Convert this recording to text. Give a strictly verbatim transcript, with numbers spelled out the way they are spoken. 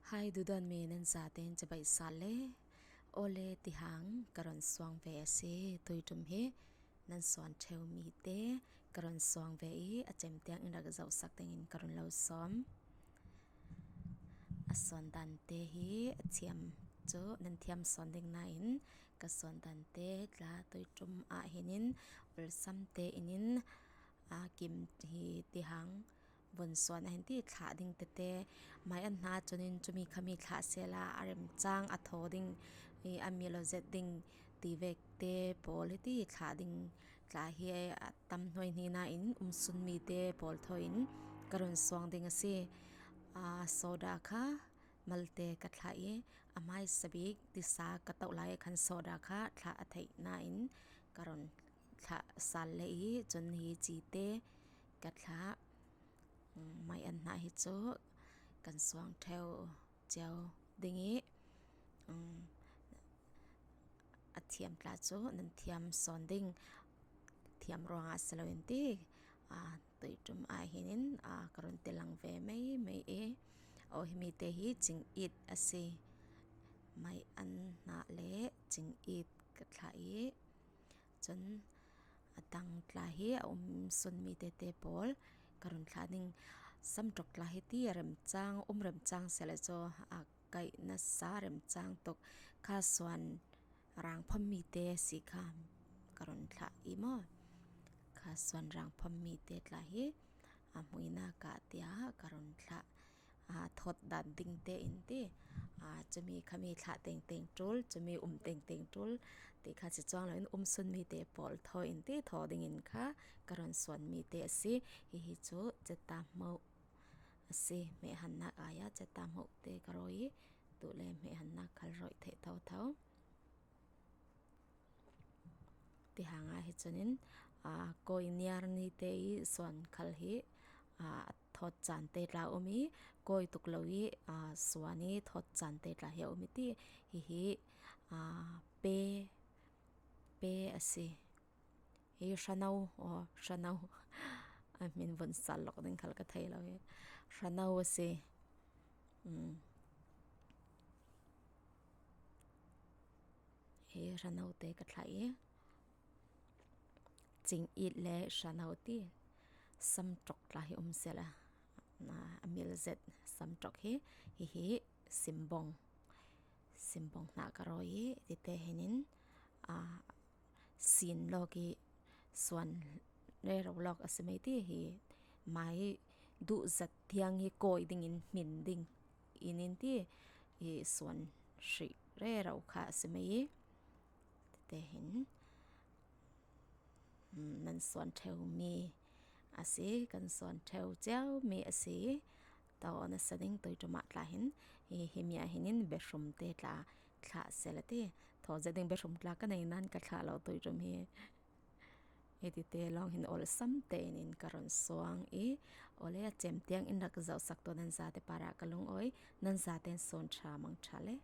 Hai duhdawt mi nan zaten cibai sat le. Awle, tihang ka run suang ve a si. Tuitum hi nan suan ṭheu mite ka run suang ve i a cem tiang in rak zohsak dingin ka run lo sawm. A suan dante hi a thiam cu nan thiam sawn ding nain ka suan dante tla tuitum ah hinin ulsamte inin a kim hi tihang vun suan a hin ti thlah ding tete mai an hna cunin cumi khami thlah sela a remcang a thaw ding i a mil zet ding ti vekte pawl hi ti thlah ding tla hi a tam hnuai hni nain umsun mite pawl thaw in ka run suang ding a si. A soda kha malte ka thlah i a hmaisa bik tisa ka toh lai khan soda kha thlah a theih nain ka run thlah sal le i cun hi cite ka thlah. Mai an hna hi cu kan suang ṭheu cio ding i a thiam tla cu nan thiam sawn ding. Thiam ruangah si loin ti a tuitum ah hinin a ka run tilang ve mei mei i aw hi mite hi cingit a si. Mai an hna le cingit ka thlah i cun a dang tla hi a umsun mite te pawl ka run thlah ding. Samṭok tla hi ti a remcang um remcang sela cu a kaih nasa remcang tuk kha suan rangphom mite si kha ka run thlah i maw? Kha suan rangphom mite tla hi a hmuinak ah tia ka run thlah. A thawt dan ding tein ti a cumi khami thlah tengteng ṭul, cumi um tengteng ṭul ti kha si cuang loin umsun mite pawl thaw in ti thaw dingin kha ka run suan mite a si. Hihi cu ceta hmuh a si. Mehhannak ai ah ceta hmuh te ka rawi i tu le mehhannak khal rawih theih thotho. Tihang ah hi cunin a kawi niar ni te i suan khal hi a thawt caan te tla um i kawi tuk lo i a suan i thawt caan te tla hi a um i ti hihi a pe pe a si. Hi hrano aw hrano a hmin vun sal lawk ding khal ka thei lo i hrano a si. Hi hrano te ka thlah i cingit le hrano ti samṭok tla hi um sela a mil zet samṭok hi hihi simbong simbong hna ka rawi i tite hinin a sin lawk i suan rero lawk a si mei ti hi mai duh zat tiang hi kawi dingin hmin ding inin ti hi suan hrih rero kha a si mei i tite hin nan suan ṭheu mi a si, kan suan ṭheu cio mi a si. Tau nasa ding tuitum ah tla hin hi himi ah hinin behrum te tla thlah sela ti thaw zet ding behrum tla ka nei nan ka thlah lo tuitum hi. Hi tite lawng hin awlsam tein in ka run suang i awle a cem tiang in rak zohsak tu nan zate parah ka lungawi, nan zaten sun ṭha mang ṭha le.